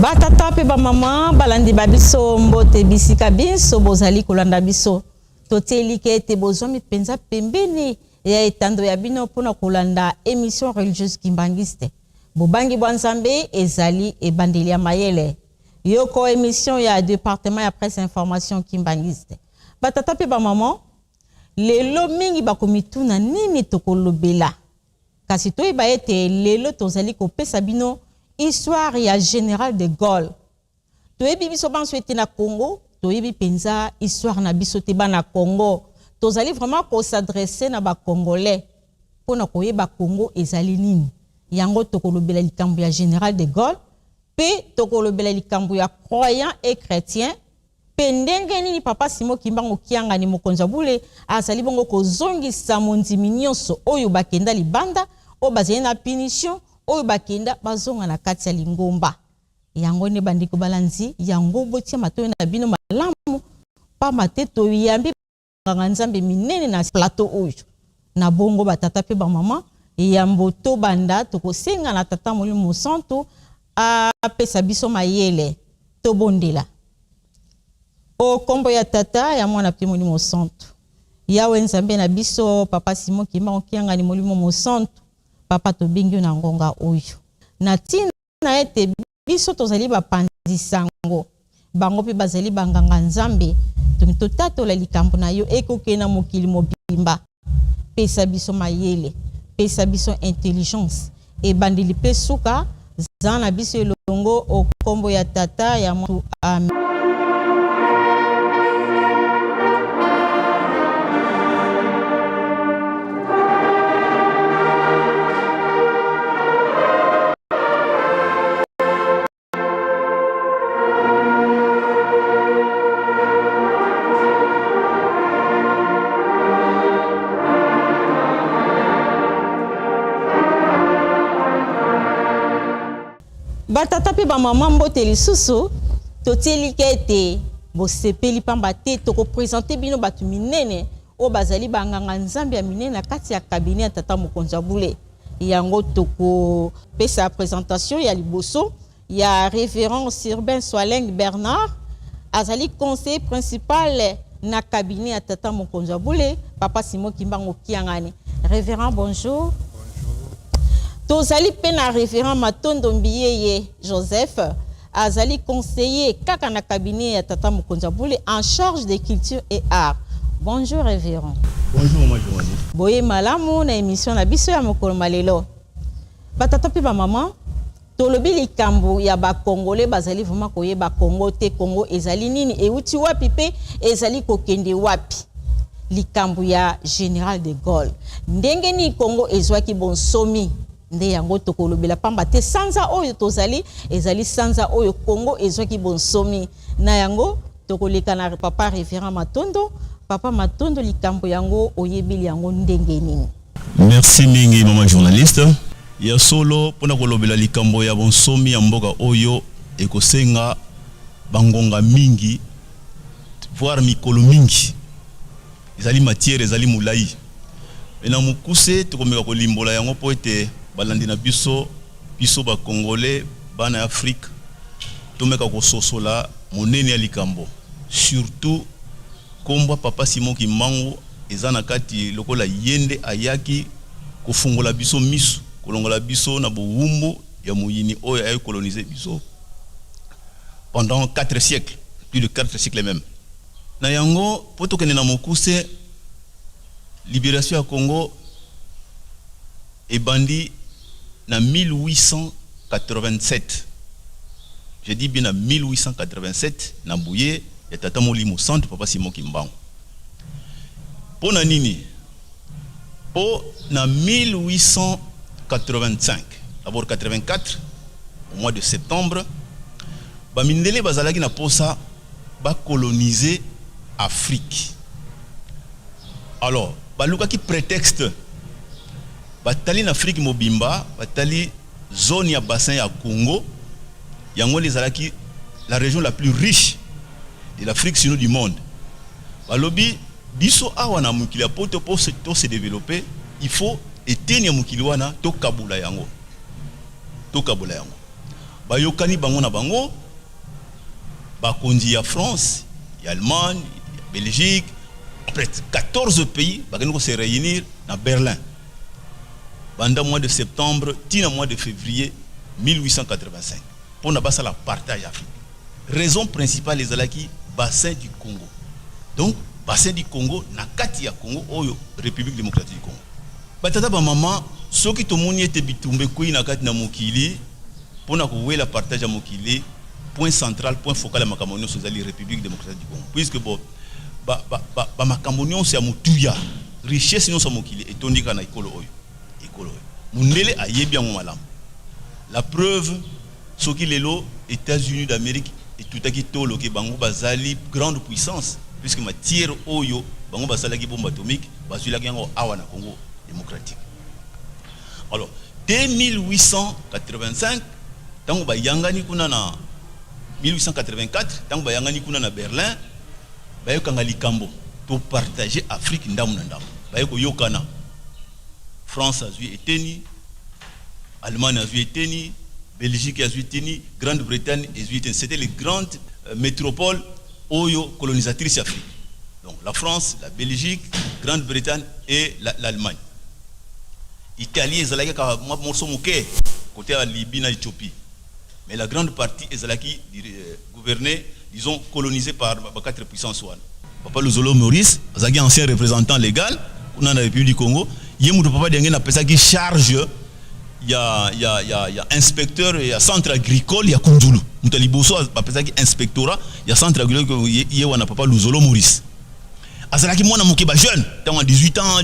Batata mpe bamama balandi ba biso, mbote bisika binso bozali kolanda biso. Totie elikya ete bozwami mpenza pembeni ya etando ya bino mpo na kolanda emission religieuse kimbanguiste. Bobangi bwa Nzambe ezali ebandeli ya mayele. Yoko emission ya departement ya presse information kimbanguiste. Batata mpe bamama, lelo mingi bakomituna nini tokolobela. Kasi toyeba ete lelo tozali kopesa bino histoire ya General de Gaulle. Toyebi biso banso ete na Congo toyebi penza histoire na biso te bana Congo. Tozali vraiment ko s'adresser na ba Congolais pona koyeba Congo ezali nini. Yango tokolobela likambo ya General de Gaulle pe tokolobela likambo ya croyants et chretiens Mpe ndenge nini Papa Simon Kimbangu Kiangani Mokonzi wa Bule azali bongo kozongisa mondimi nionso oyo bakenda libanda, oyo bazali na punition, oyo bakenda bazonga na kati ya lingomba. Yango nde bandeko balandi yango botia matoyi na bino malamu pamba te toyambi Nganga Nzambe minene na plateau oyo. Na bongo ba tata pe ba maman, yambo tobanda tokosenga na Tata Molimo Mosantu apesa biso mayele. Tobondela. O kombo ya Tata, ya Mwana pe Molimo Santu. Yahweh Nzambe na biso, Papa Simon Kimbangu Kiangani Molimo Mosantu, Papa tobengi yo na ngonga oyo. Na tina ete Biso tozali bapanzi sango, bango mpe bazali banganga Nzambe, tolingi totatola likambo na yo ekokende na mokili mobimba. Pesa biso mayele, pesa biso intelligence, ebandeli mpe suka, zala na biso elongo o kombo ya Tata, ya Mwana, Amen. Batata mpe bamama, mbote lisusu. Totie elikya ete bosepeli, pamba te tokopresente bino bato minene oyo bazali banganga nzambe ya minene na kati ya cabinet ya tata mokonzi ya bule. Yango toko pesa presentation ya liboso ya Reverend Sirben Swaleng Bernard, azali conseiller principal na cabinet ya tata mokonzi ya bule Papa Simon Kimbangu Kiangani. Reverend, bonjour. Tozali pe na Reverend Matondo Mbiyeye Joseph, azali conseiller kaka na cabinet ya tata mokonzi ya bule en charge de culture et art. Bonjour Reverend. Bonjour maman journaliste. Boye malamu na emission na biso ya mokolo ma lelo. Ba tata pe ba maman, tolobi likambo ya ba congolais bazali vraiment koyeba Congo te, Congo ezali nini, ewuti wapi pe ezali kokende wapi. Likambo ya General de Gaulle, ndenge nini Congo ezwaki bonsomi? Nde yango tokolobela pamba te sanza oyo tozali ezali sanza oyo Congo ezwaki bonsomi. Na yango tokoleka na papa Reverend Matondo. Papa Matondo likambo yango oyebeli yango ndenge nini? Merci mingi mama journaliste. Ya solo pona kolobela likambo ya bonsomi ya mboka oyo ekosenga ba ngonga mingi voir mikolo mingi. Ezali matière ezali molayi mais na mokuse tokomeka kolimbola yango mpo ete balandi na biso, biso ba congolais bana ya Afrique tomeka kososola monene ya likambo surtout kombo ya papa Simon Kimbangu eza na kati lokola ye nde ayaki kofungola biso misu kolongola biso na bowumbu ya moyini oyo ayaki coloniser biso pendant 4 siècles plus de 4 siècles meme. Na yango, mpo tokende na mokuse, liberation ya Congo ebandi na 1887, je dis bien na 1887, na boye ya Tata Molimo Santu Papa Simon Kimbangu. Mpo na nini? Mpo na 1885, d'abord 84, au mois de septembre, ba mindele bazalaki na posa ba coloniser Afrique alors balukaki pretexte batali na Afrique mobimba batali zone ya bassin ya Congo yango nde ezalaki la region la plus riche de l'Afrique sinon du monde balobi biso awa na mokili ya poto po to se developper il faut eteni ya mokili wana tokabola yango tokabola yango. Bayokani bango na bango, bakonzi ya France, ya Allemagne, ya Belgique, après 14 pays bakende se réunir na Berlin banda mois de septembre tina mois de février 1885 mpona basala partage Afrique. Raison principale ezalaki bassin du Congo. Donc bassin du Congo, na kati ya Congo oyo, République démocratique du Congo. Batata, bamama, soki tomoni ete bitumba ekwei na kati na mokili mpona kowela partage ya mokili, point central, point focal ya makambo nyonso ezali République démocratique du Congo, puisque bon, bamakambo nyonso ya motuya, richesse nyonso ya mokili etondi kaka na ekolo oyo. Ekolo oyo, mondele ayebi yango malamu. La preuve, soki lelo États-Unis d'Amérique etutaki toloke, bango bazali grande puissance, puisque matière oyo bango basalaki bombe atomique, bazwilaki yango awa na Congo démocratique. Alors, dès 1885, ntango bayangani kuna na 1884, ntango bayangani kuna na Berlin, bayokanga likambo topartage Afrique ndambu na ndambu. Baye koyokana, France azwi eteni, Allemagne azwi eteni, Belgique azwi eteni, Grande-Bretagne ezwi eteni. C'était les grandes métropoles oyo colonisatrice Afrique, donc la France, la Belgique, Grande-Bretagne et l'Allemagne. Italie ezalaki kaka mwa morceau moke côté ya Libye na Éthiopie, mais la grande partie ezalaki gouvernée, disons colonisée par ba quatre puissances wana. Papa Luzolo Maurice azalaki ancien représentant légal kuna na République du Congo. Ye moto papa Diangienda apesaki charge ya inspecteur ya centre agricole ya Kunzulu. Moto ya liboso bapesaki inspectorat ya centre agricole, ye wana papa Luzolo Maurice. Azalaki mwana moke, bajeune, ntango ya 18 ans,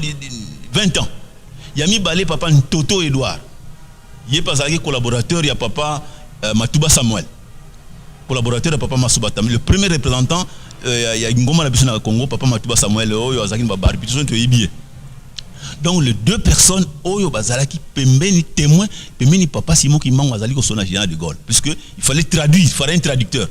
20 ans. Ya mibale, papa Ntoto Edouard. Ye mpe azalaki collaborateur ya papa Matuba Samuel, collaborateur ya papa Masuba, le premier représentant ya ngomba na biso na Congo, papa Matuba Samuel oyo azalaki na babarbi, biso toyebi ye. Donc les deux personnes oyo bazalaki pembeni, témoin pembeni papa Simon Kimbangu azali kosona général de Gaulle, puisque il fallait traduire, il fallait un traducteur.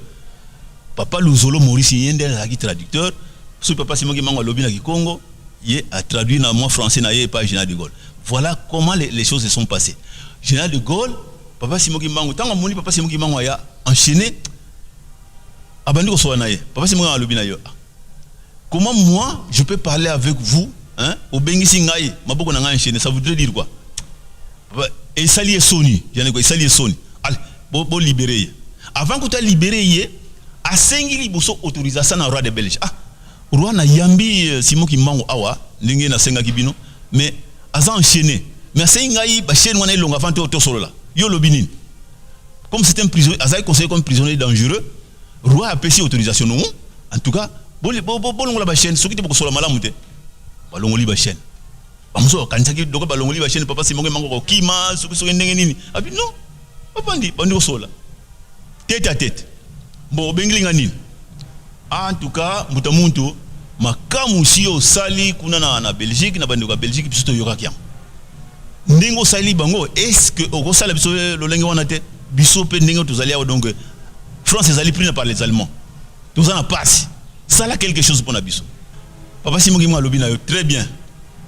Papa Luzolo Maurice, ye nde azalaki traducteur. Soki papa Simon Kimbangu alobi na kikongo, ye atraduit na mwa français na ye epai général de Gaulle. Voilà comment les choses se sont passées. Général de Gaulle, papa Simon Kimbangu, ntango amoni papa Simon Kimbangu aya enchaîné, abandi kosola na ye. Papa Simon alobi na ye: "Comment moi je peux parler avec vous, hein, obengisi ngai, maboko na ngai enchaîné, ça voudrait dire quoi?" Esali ye soni, yango esali ye soni. Ale, bolibérer ye. Avant kuta libérer ye, asengi liboso autorisation na roi de Belge. "Ah roi, nayambi Simon Kimbangu awa ndenge nasengaki bino, mais aza enchaîné, mais asengi ngai bachaîne wana elonga avant tosolola. Yo olobi nini?" Comme c'est un prisonnier, azalaki considéré comme prisonnier dangereux, roi apesi autorisation: "Non, en tout cas bolongola bachaîne, soki te bokosola malamu te." Balongoli bachaîne. Bamosusu bakanisaki doko balongoli bachaîne, papa Simon Kimbangu kokima, soki soki ndenge nini. Abi non, bapandi bandi kosola tête à tête. "Bon, obengeli nga nini?" "En tout cas, mbuta muntu, makambo si osali kuna na Belgique, na bandeko ya Belgique, biso toyokaki yango. Ndenge osali bango, est ce que okosala biso lolenge wana te? Biso mpe ndenge tozali awa, donc France ezali prise par les Allemands, toza na pasi, sala quelque chose mpona biso." Papa Simon Kimbangu alobi na yo: "Très bien,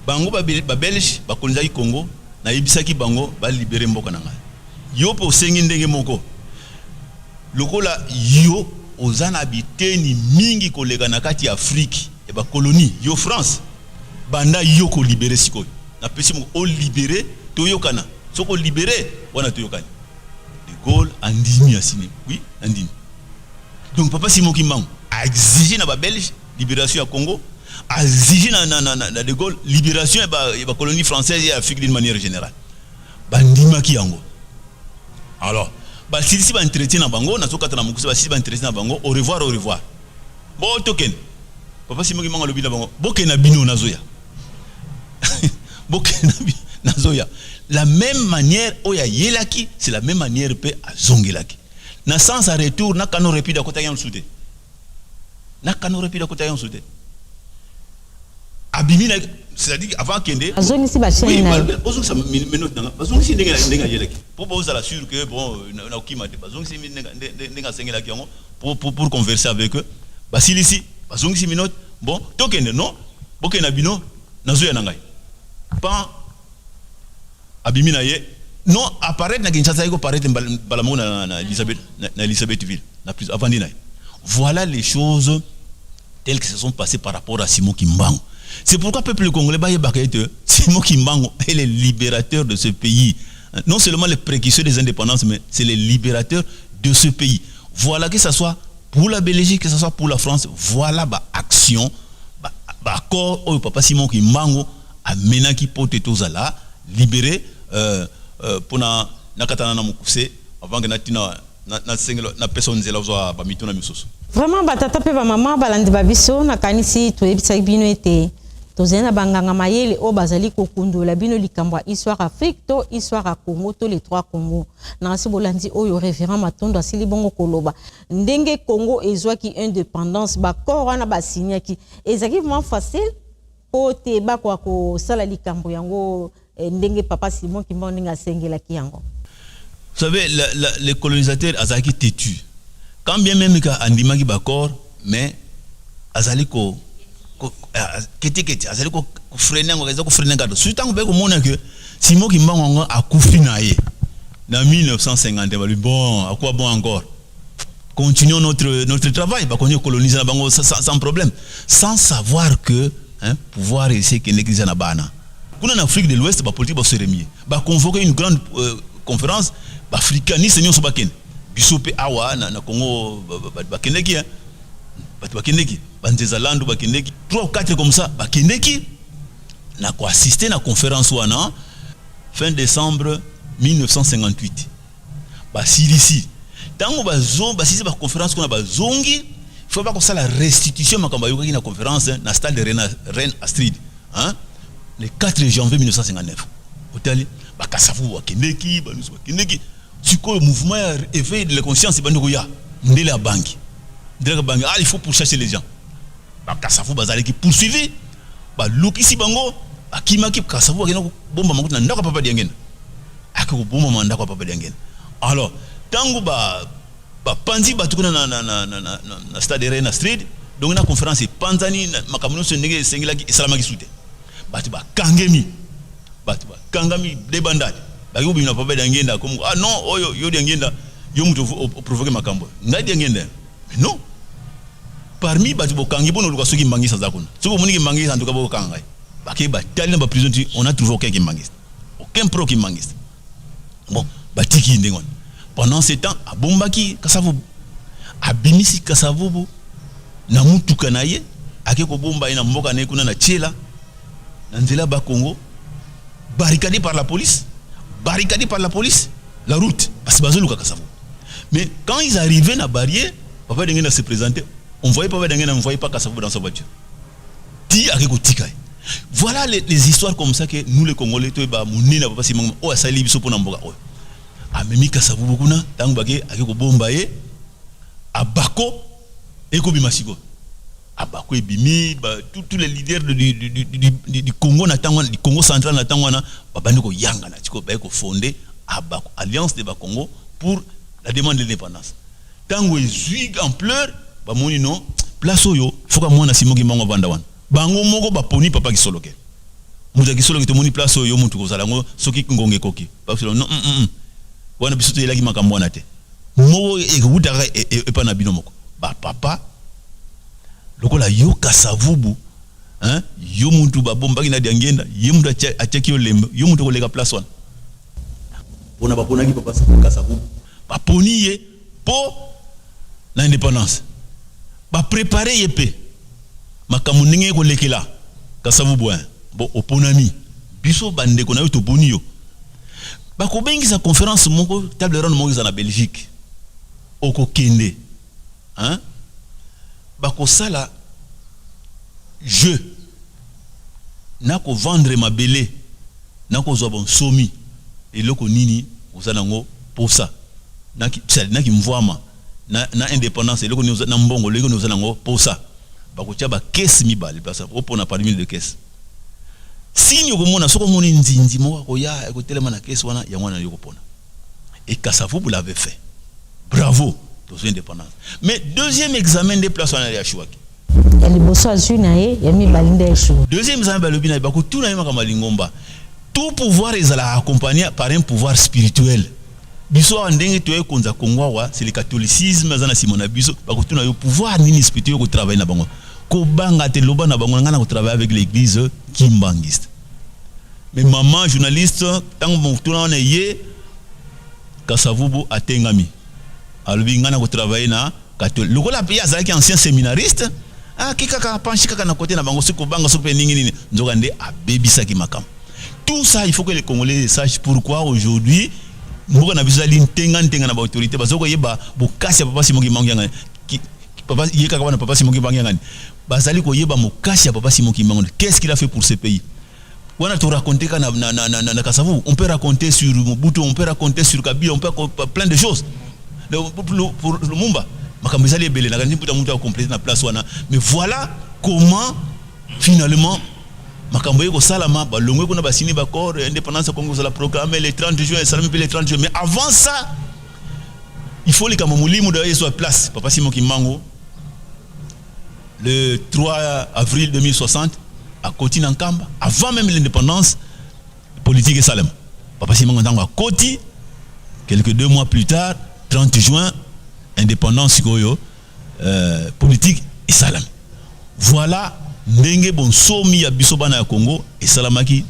bango babelge bakonzaki Congo, nayebisaki bango balibérer mboka na ngai. Yo mpe osengi ndenge moko. Lokola yo oza na biteni mingi koleka na kati ya Afrique ya bakoloni, yo France, banda yo kolibérer. Sikoyo napesi moko olibérer, toyokana. Soki olibérer wana, toyokani." De Gaulle andimi, asini: "Oui, andimi." Donc papa Simon Kimbangu aexige na babelge libération ya Congo, aexige na de Gaulle libération ya bacolonie française ya Afrique d'une manière générale. Bandimaki yango. Alors basilisi baentretien na bango, nazokata na mokuse, basilisi baentretien na bango: "Au revoir, au revoir, bo tokende." Papa Simon Kimbangu alobi na bango: "Bokende na bino, nazoya, bokende, nazoya." La même manière oyo ayelaki, c'est la même manière mpe azongelaki na sens ya retour. Na canot rapide akotaki yango lisusu te, na canot rapide akotaki yango lisusu te. Abimi na, c'est-à-dire avant akende Azongisi bachaîne na ye. Bozongisa menottes nanga. Bazongisi ndenge ayelaki, mpo bozala sûr que bon, nakokima te. Bazongisi ndenge asengelaki yango pour converser avec eux. Basilisi, bazongisi menottes: "Bon, tokende." "Non, bokende na bino, nazoya na ngai." Pan abimi na ye. Non, apparaître na Kinshasa, eko paraître mbala moko na Elisabeth, na Elisabethville, na prison avandi na ye. Voilà les choses telles que se sont passées par rapport à Simon Kimbangu. C'est pourquoi peuple congolais bayebaka ete Simon Kimbangu est le libérateur de ce pays. Non seulement le précurseur des indépendances, mais c'est le libérateur de ce pays. Voilà, que ce soit pour la Belgique, que ce soit pour la France, voilà ba action, ba accord oyo papa Simon Kimbangu amenaki po te tozala libéré. Mpona nakatana na mokuse avant ke natina nasengelo napesa nzela ozwa bamituna misusu. Vraiment, batata mpe bamama balandi ba biso, nakanisi toyebisaki bino ete tozali na banganga mayele oyo bazali kokundola bino likambo ya histoire Afrique to histoire ya Congo to les trois Congo. Nakasi bolandi oyo révérend Matondo asili bongo koloba, ndenge Congo ezwaki indépendance, baaccord wana basignaki ezalaki vraiment facile mpo te bakoka kosala likambo yango ndenge papa Simon Kimbangu ndenge asengelaki yango. Vous savez, les colonisateurs azalaki têtu. Quand bien même ka andimaki baaccord, mais azali ko ketekete, azali kofreiner yango, eza kofreiner kaka. Surtout ntango mpe komona ke Simon Kimbangu yango akufi na ye na 1950, balobi: bon, à quoi bon encore? Continuons notre travail. Bakontinue coloniser na bango sans problème, sans savoir que, hein, pouvoir esi ekendeki eza na bana kuna na Afrique de l'Ouest. Bapolitique baseremie, baconvoqué une grande conférence, baafricaniste nyonso bakende. Biso mpe awa na Congo bakendeki, hein. Bato bakendeki, banzeza landu bakendeki, 3 ou 4 comme ça bakendeki na koassister na conférence wana fin décembre 1958. Basilisi, ntango basilisi baconférence kuna, bazongi, faut bakosala restitution makambo bayokaki na conférence na stade de Reine Astrid, hein? Le 4 janvier 1959, otali bakasavu bakendeki, banyonso bakendeki. Sikoyo mouvement ya éveil de la conscience ebandi koya. Ndele ya bangi, ndele ya bangi: ah, il faut pourchasser les gens. Bakasavu bazalaki poursuivi, balukisi bango, bakimaki. Kasavu bakenda kobombama kutu na ndako ya papa Diangenda, ake kobombama ndako ya papa Diangenda. Alors ntango bapanzi bato kuna na stade Reine Astrid, donc na conférence epanzani, makambo nyonso ndenge esengelaki esalamaki su te. Bato bakangemi, bato bakangami debandade, baki kobima papa Diangenda comme: ah non, oyo yo Diangenda, yo moto oprovoquer makambo. Ngai Diangenda? Mais non, parmi bato bokangi mpona oluka soki mbangisi aza kuna, soki omoniki mbangisi, en tout cas bokokanga ngai. Bakei, batali na baprison ti on a trouvé aucun kimbangiste, aucun pro kimbangiste. Bon, batiki ndenge wana. Pendant ce temps abombaki Kasavubu, abimisi Kasavubu na mutuka na ye, ake kobomba ye na mboka na ye kuna na Tiela, na nzela Bakongo, barricadé par la police, barricadé par la police la route, parce que bazoluka Kasavubu. Mais quand ils arrivaient na barrière, papa Diangenda se présentait, on voyait papa Diangenda, on voyait pas Kasavubu dans sa voiture. Ti ake kotika ye. Voilà les histoires comme ça que nous les Congolais toyeba monene ya papa Simon oyo asali biso mpona mboka oyo. Amemi Kasavubu kuna, ntango bake, ake kobomba ye. Abako ekobima sikoyo, abako ebimi, tous les leaders du Congo na ntango wana, du Congo central na ntango wana, babandi koyangana sikoyo, baye kofonder Abako, Alliance de Bakongo pour la demande de l'indépendance. Ntango ezwi ampleur, bamoni non, place oyo foka mwana Simon Kimbangu avanda wana. Bango moko baponi papa Kisoloke, moto ya Kisoloke. Tomoni place oyo motu kozala yango soki ngonga ekoki. Non, wana biso toyelaki makambo wana te, moko ekewutaka epa na bino moko bapapa lokola yo Kasavubu, hein? Yo mutu babombaki na Diangenda, ye mutu atiaki yo lembe, yo mutu koleka place wana. Mpona baponaki papa Kasavubu, baponi ye mpo na indépendance, bapréparer ye mpe makambo ndenge ekolekela Kasavubu, hein? Bon, oponami, biso bandeko na yo toponi yo. Bakobengisa conférence moko, table ronde moko eza na Belgique, okokende, hein? Bakosala jeu na kovendre mabele na kozwa bonsomi. Eloko nini oza nango posa naki mvwama na indépendance? Eloko nini na mbongo? Eloko nini oza nango posa? Bakotia bacaisse mibale, place opona parmi deux caisses. Signe okomona, soki omoni nzinzi moko akoya ekotelema na caisse wana, yango wana yo kopona. Et Kasavubu l'avait fait, bravo, tozwa indépendance. Mais deuxième examen nde place wana ya échouaki. Ya liboso azwi na ye, ya mibale nde échoué. Deuxième examen, balobi na ye, bakotuna ye makambo ya lingomba. Tout pouvoir ezalaka accompagné par un pouvoir spirituel. Biso awa, ndenge toye konza Kongo awa, c'est le catholicisme aza na nsima na biso. Bakotuna yo pouvoir nini spirituel kotravaille na bango. Kobanga te, loba na bango: ngai na kotravaille avec l'Église kimbanguiste. Mais maman journaliste, ntango motuna wana ye, Kasavubu atengami, alobi: ngai na kotravaille na catholique. Lokola mpe ye azalaki ancien séminariste, aki kaka apanshi kaka na kote na bango, soki kobanga, soki mpe ningi nini, nzoka nde abebisaki makambo. Tout ça, il faut que les Congolais sachent pourquoi aujourd'hui mboka na biso ezali ntenga ntenga na baautorité. Baza koyeba bokasi ya papa Simon Kimbangu Kiangani. Papa ye kaka wana, papa Simon Kimbangu Kiangani, bazali koyeba mokasi ya papa Simon Kimbangu, qu'est-ce qu'il a fait pour ce pays. Wana to raconter ka na Kasavubu, on peut raconter sur Mobutu, on peut raconter sur Kabila, on peut plein de choses. Pour Lumumba, makambo ezali ebele. Nakanisi mputa mutu acompléter na place wana. Mais voilà comment finalement makambo ye kosalama. Balongwe kuna, basini baaccord, indépendance ya Congo kozala proclamé le 30 juin. Esalami mpe le 30 juin. Mais avant ça, il faut likambo molimo da ezwa place. Papa Simon Kimbangu, le 3 avril 2060, akoti na Nkamba avant même l'indépendance politique esalema. Papa Simon ntango akoti, quelques 2 mois plus tard, 30 juin, indépendance sikoyo politique esalami. Voilà ndenge bonsomi ya biso bana ya Congo esalamaki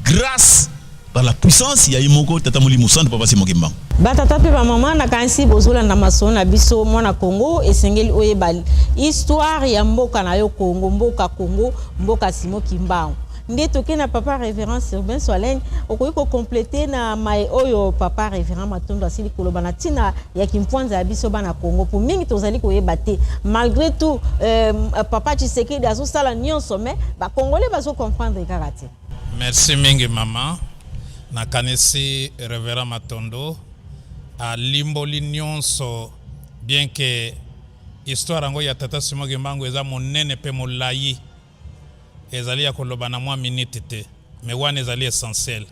grâce par la puissance ya ye moko tata molimo santo, papa Simon Kimbangu. Batata mpe bamama, nakanisi bozolanda masolo na biso. Mwana Congo, esengeli oyeba histoire ya mboka na yo Congo, mboka Congo, mboka Simon Kimbangu. Nde toke na papa révérend Urbain Swaleng. Okoki kocompléter na mai oyo papa révérend Matondo asili koloba na ntina ya kimpwanza ya biso bana Congo, po mingi tozali koyeba te. Malgré tout, papa Tshisekedi azosala nyonso, mais bacongolais bazocomprendre kaka te. Merci mingi, mama. Nakanisi révérend Matondo alimboli nyonso bien que histoire yango ya tata Simon Kimbangu eza monene mpe molai, ezali ya koloba na mwa minute te, mais wana ezali essentiel.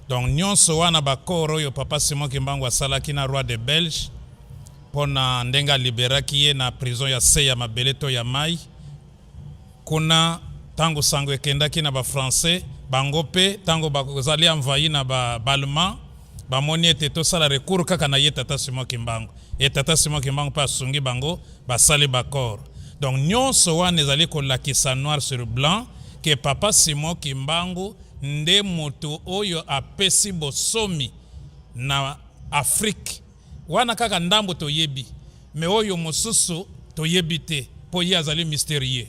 Donc nyonso wana, baaccord oyo papa Simon Kimbangu asalaki na roi de Belge mpo na ndenge aliberaki ye na prison ya se ya mabele to ya mai kuna, ntango sango ekendaki na bafrançais, bango mpe ntango bazali envahi na baallemand, bamoni ete tosala recours kaka na ye tata Simon Kimbangu. E tata Simon Kimbangu mpe asungi bango, basali baaccord. Donc nyonso wana ezali kolakisa noir sur blanc que papa Simon Kimbangu nde moto oyo apesi bosomi na Afrique. Wana kaka ndambo toyebi, mais oyo mosusu toyebi te mpo ye azali mystérieux.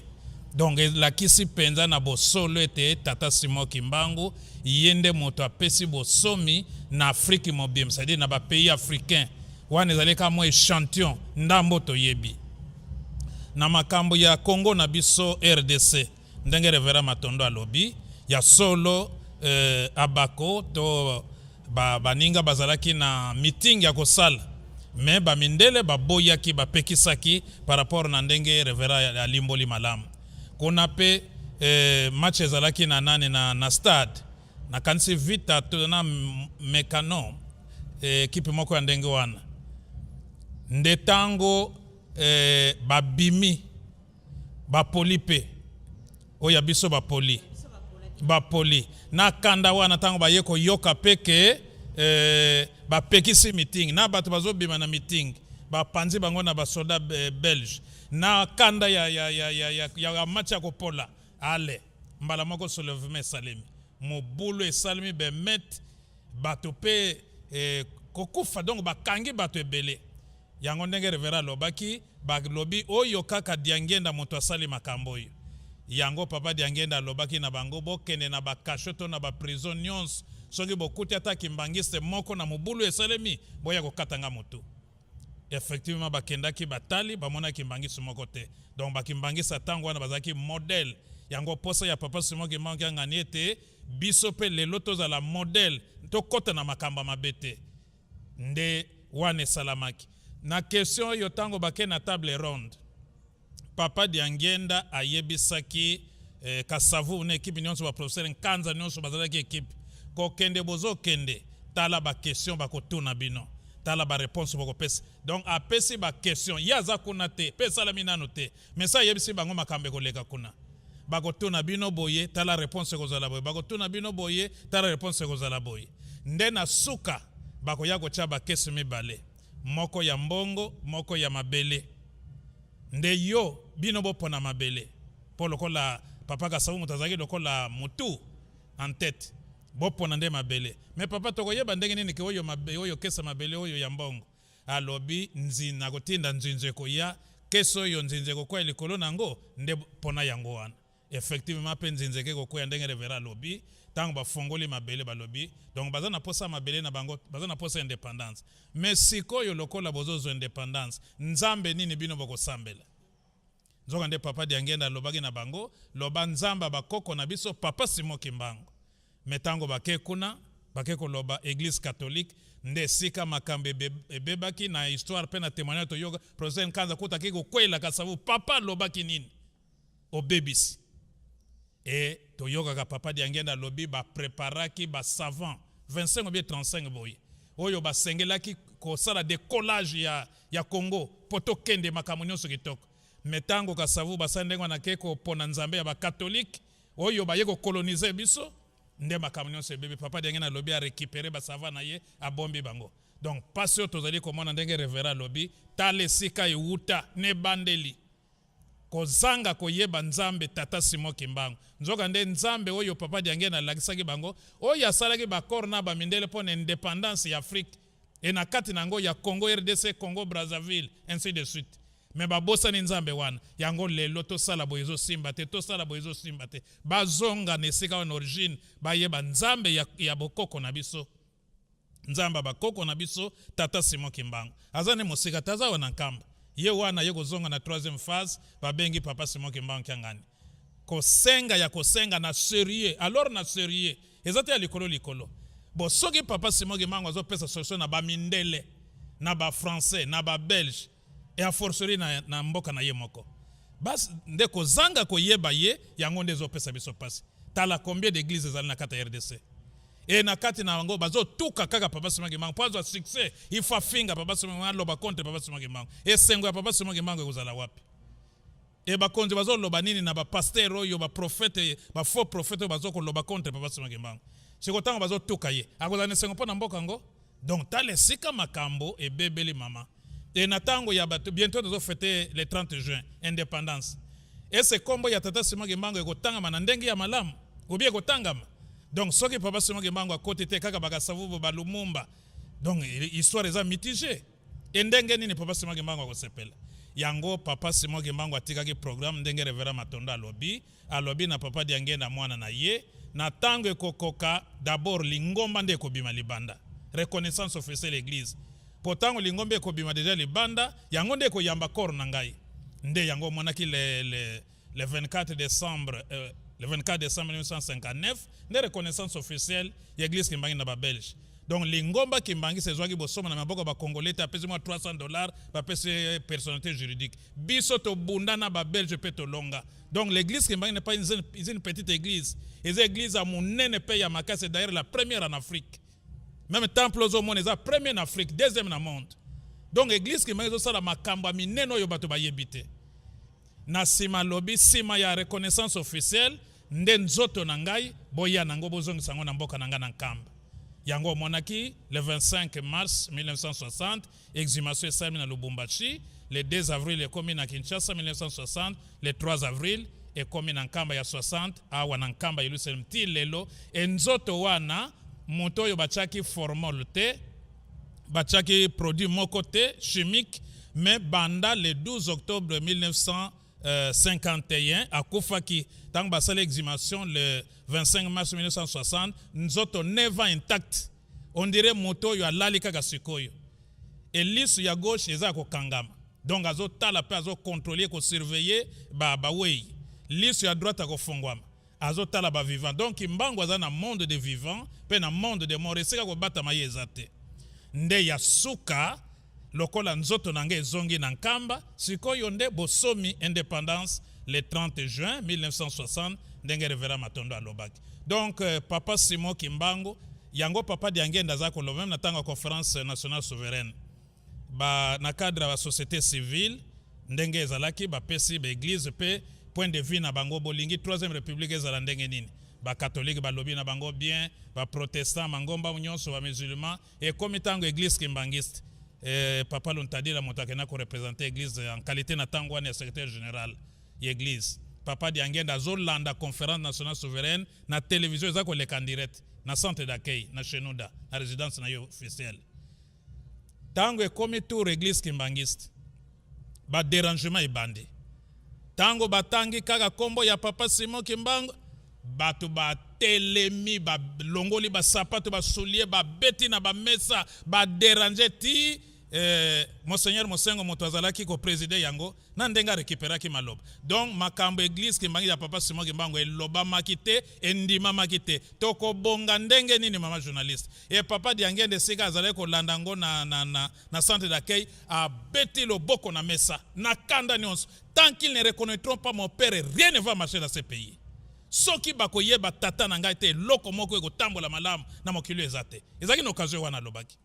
Donc elakisi mpenza na bosolo ete tata Simon Kimbangu ye nde moto apesi bosomi na Afrique mobimba, c'est-à-dire na bapays africain. Wana ezali kaka mwa échantillon, ndambo toyebi. Na makambo ya Congo na biso RDC, ndenge révérend Matondo alobi, ya solo, abako to baninga bazalaki na meeting ya kosala, mais bamindele baboyaki, bapekisaki par rapport na ndenge révérend alimboli malamu. Kuna mpe match ezalaki na nani na stade, nakanisi Vita to na Mekano, ekipe moko ya ndenge wana. Nde ntango babimi bapoli mpe oyo ya biso bapoli na kanda wana, ntango baye koyoka mpe que bapekisi meeting na bato bazobima na meeting, bapanzi bango na basoda belge na kanda ya match ya kopola. Ale mbala moko soulèvement esalemi, mobulu esalemi, bemete bato mpe kokufa. Donc bakangi bato ebele. Yango ndenge révérend alobaki, balobi oyo kaka Diangenda moto asali makambo oyo. Yango papa Diangenda alobaki na bango: bokende na bacachot to na baprison nyonso, soki bokuti ata kimbangiste moko na mobulu esalemi, boya kokatanga motu. Effectivement, bakendaki, batali, bamonaki kimbangisi moko te. Donc bakimbangisa ntango wana bazalaki modèle. Yango posa ya papa Simon Kimbangu Kiangani ete biso mpe lelo tozala modèle, tokɔta na makambo ya mabe te. Nde wana esalamaki. Na question oyo, ntango bake na table ronde, papa Diangenda ayebisaki Kasavu na ekipe nyonso, baprofesseur Nkanza nyonso bazalaki ekipe: kokende, bozokende, tala baquestion bakotuna bino, tala baréponse bokopesa. Donc apesi baquestion, ye aza kuna te mpe esalami nano te, mais sa ayebisi bango makambo ekoleka kuna. Bakotuna bino boye, tala réponse ekozala boye. Bakotuna bino boye, tala réponse ekozala boye. Nde na suka bakoya kotya bakesi mibale, moko ya mbongo, moko ya mabele. Nde yo bino bopona mabele, mpo lokola papa Kasavu moto azalaki lokola motu en tête, bopona nde mabele. Mais papa, tokoyeba ndenge nini ke oyo mabe, oyo kesa mabele, oyo ya mbongo? Alobi nzina kotinda nzinzi ekoya, kesi oyo nzinzi ekokwea likolo na yango nde mpona yango wana. Effectivement, mpe nzinzi eke kokwea ndenge révérend alobi. Ntango bafongoli mabele, balobi donc baza na posa mabele na bango, baza na posa indépendance. Mais sikoyo lokola bozozwa indépendance, Nzambe nini bino bokosambela? Nzoka nde papa Diangenda alobaki na bango: loba Nzambe bakoko na biso, papa Simon Kimbangu. Mais ntango bake kuna, bake koloba Église catholique, nde esika makambo ebebaki na histoire. Mpe na témoignage toyoka, professeur Nkanza kuta ake kokweyela Kasavu: papa alobaki nini? Obebisi. E toyokaka papa Diangenda alobi bapreparaki basavant 25 ou bien 35 boye, oyo basengelaki kosala décollage ya Congo mpo tokende makambo nyonso kitoko. Mais ntango Kasavu basali ndenge wana, ke kopona Nzambe ya bakatolike oyo baye kokolonize biso, nde makambo nyonso ebebi. Papa Diangenda alobi arécupérer basavant na ye, abombi bango. Donc pasi oyo tozali komona, ndenge révérend alobi, tala esika ewuta na ebandeli: kozanga koyeba Nzambe tata Simon Kimbangu. Nzoka nde Nzambe oyo papa Diangenda alakisaki bango, oyo asalaki baaccord na bamindele mpo na indépendance ya Afrique e na kati na yango ya Congo RDC, Congo Brazzaville, ainsi de suite. Mais babosani Nzambe wana. Yango lelo tosala boye ezosimba te, tosala boye ezosimba te. Bazonga na esika wana, origine, bayeba Nzambe ya bokoko na biso, Nzambe ya bakoko na biso, tata Simon Kimbangu. Aza ne mosika te, aza wana Nkamba. Ye wana ye kozonga na troisième phase. Babengi papa Simon Kimbangu Kiangani kosenga ya kosenga na sérieux. Alors na sérieux eza te ya likolo likolo. Bon, soki papa Simon Kimbangu azopesa solution na bamindele, na bafrançais, na babelge, e a fortiori na mboka na ye moko, basi nde kozanga koyeba ye, yango nde ezopesa biso mpasi. Tala combien d'église ezali na kati ya RDC, e na kati na yango bazotuka kaka papa Simon Kimbangu. Mpo azwa succès, il faut afinga papa Simon Kimbangu, aloba contre papa Simon Kimbangu. Esengo ya papa Simon Kimbangu ekozala wapi? E bakonzi bazoloba nini na bapasteur oyo, baprophète, bafaux prophète oyo bazokoloba contre papa Simon Kimbangu? Siko ntango bazotuka ye, akozala na esengo mpo na mboka yango? Donc tala esika makambo ebebeli, mama. E na ntango ya bato, bientôt tozofêter le 30 juin indépendance. Ese nkombo ya tata Simon Kimbangu ekotangama na ndenge ya malamu obi ekotangama? Donc soki papa Simon Kimbangu akoti te, kaka bakasavubu, balumumba, donc histoire eza mitigé. E ndenge nini papa Simon Kimbangu akosepela yango? Papa Simon Kimbangu atikaki programme ndenge révérend Matondo alobi. Alobi na papa Diangenda, mwana na ye, na ntango ekokoka, d'abord lingomba nde ekobima libanda, reconnaissance officielle église. Po ntango lingomba ekobima déjà libanda, yango nde ekoyamba corps na ngai. Nde yango omonaki le 24 décembre, le 24 décembre 1959 nde reconnaissance officielle ya église Kimbangi na babelge. Donc lingomba Kimbangi ezwaki bosoma na maboko ya bacongolais te. Apesi mwa 300 dollars, bapesi personnalité juridique. Biso tobunda na babelge mpe tolonga. Donc l'église Kimbangi n'est pas une petite église, eza église ya monene mpe ya makasi, d'ailleurs la première en Afrique. Même temple ozomona eza premier en Afrique, deuxième na monde. Donc église Kimbangi ezosala makambo ya minene oyo bato bayebi te. Na nsima alobi, nsima ya reconnaissance officielle, nde nzoto na ngai boya nango, bozongisa yango na mboka na ngai na Nkamba. Yango omonaki le 25 mars 1960 exhumation esalemi na Lubumbashi, le 2 avril ekomi na Kinshasa 1960, le 3 avril ekomi na Nkamba ya 60, awa na Nkamba Yerusalem ti lelo. E nzoto wana, moto oyo batiaki formol te, batiaki produit moko te chimique, mais banda le 12 octobre 1951 akufaki, ntango basali exhumation le 25 mars 1960, nzoto 9 ans intact, on dirait moto oyo alali kaka sikoyo. Elisu ya gauche eza ya kokangama, donc azotala mpe azocontrôler, kosurveiller bawei. Liso ya droite akofungwama, azotala bavivant. Donc Mbangu aza na monde de vivant mpe na monde de mort, esika kobatama ye eza te. Nde ya suka, lokola nzoto na ngai ezongi na Nkamba, sikoyo nde bosomi, indépendance, le 30 juin 1960, ndenge révérend Matondo alobaki. Donc papa Simon Kimbangu, yango papa Diangenda aza koloba même na ntango ya Conférence nationale souveraine, ba, na cadre ya basociété civile, ndenge ezalaki, bapesi baeglise mpe Point de vue na bango, bolingi Troisième République ezala ndenge nini? Bacatholique balobi na bango bien, baprotestant, mangomba nyonso, bamusulman. Ekomi ntango église kimbangiste, papa Luntadila moto akenda koreprésenter église en qualité na ntango wana ya secrétaire général ya église. Papa Diangenda azolanda Conférence nationale souveraine na télévision, eza koleka en direct na centre d'accueil na Chenuda, na résidence na ye officielle. Ntango ekomi tour église kimbangiste, badérangement ebandi. Ntango batangi kaka nkombo ya papa Simon Kimbangu, bato batelemi, balongoli basapato, basoulier, babeti na bamesa, badéranger ti monseigneur Mosengo moto azalaki koprésider yango na ndenge arécupéraki maloba. Donc makambo église Kimbangi ya papa Simon Kimbangu elobamaki te, endimamaki te. Tokobonga ndenge nini, mama journaliste? E papa Diangende, esika azalaki kolanda yango na centre d'accueil, abeti loboko na mesa na kanda nyonso: "Tant qu'ils ne reconnaîtront pas mon père, rien ne va marcher dans ce pays. Soki bakoyeba tata na ngai te, eloko moko ekotambola malamu na mokili eza te." Ezalaki na occasion wana alobaki.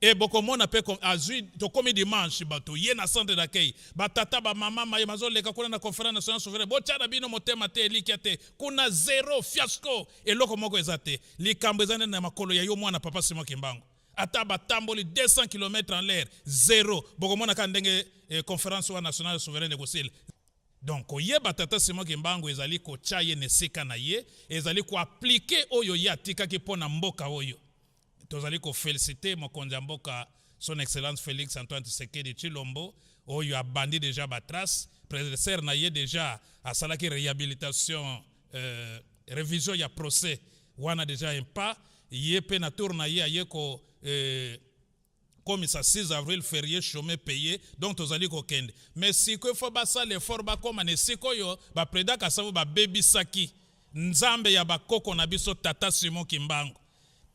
E bokomona mpe azwi, tokomi dimanche, bato ye na centre d'accueil, batata, bamama, maye bazoleka kuna na Conférence nationale souveraine: "Botya na bino motema te, elikya te kuna, zéro, fiasco, eloko moko eza te. Likambo eza nde na makolo ya yo mwana papa Simon Kimbangu. Ata batamboli 200 km en l'air, zéro. Bokomona kaka ndenge conférence wana nationale souveraine ekosila." Donc koyeba tata Simon Kimbangu ezali kotya ye na esika na ye, ezali koappliquer oyo ye atikaki mpo na mboka oyo. Tozali koféliciter mokonzi ya mboka, Son Excellence Félix Antoine Tshisekedi Tshilombo, oyo abandi déjà batrace. Prédécesseur na ye déjà asalaki réhabilitation, révision ya procès wana, déjà un pas. Ye mpe na tour na ye aye ko komisa 6 avril férié chômé payé. Donc tozali kokende, mais sikoyo faut basala effort, bakóma na esika oyo baprésident Kasavubu babebisaki Nzambe ya bakoko na biso, tata Simon Kimbangu.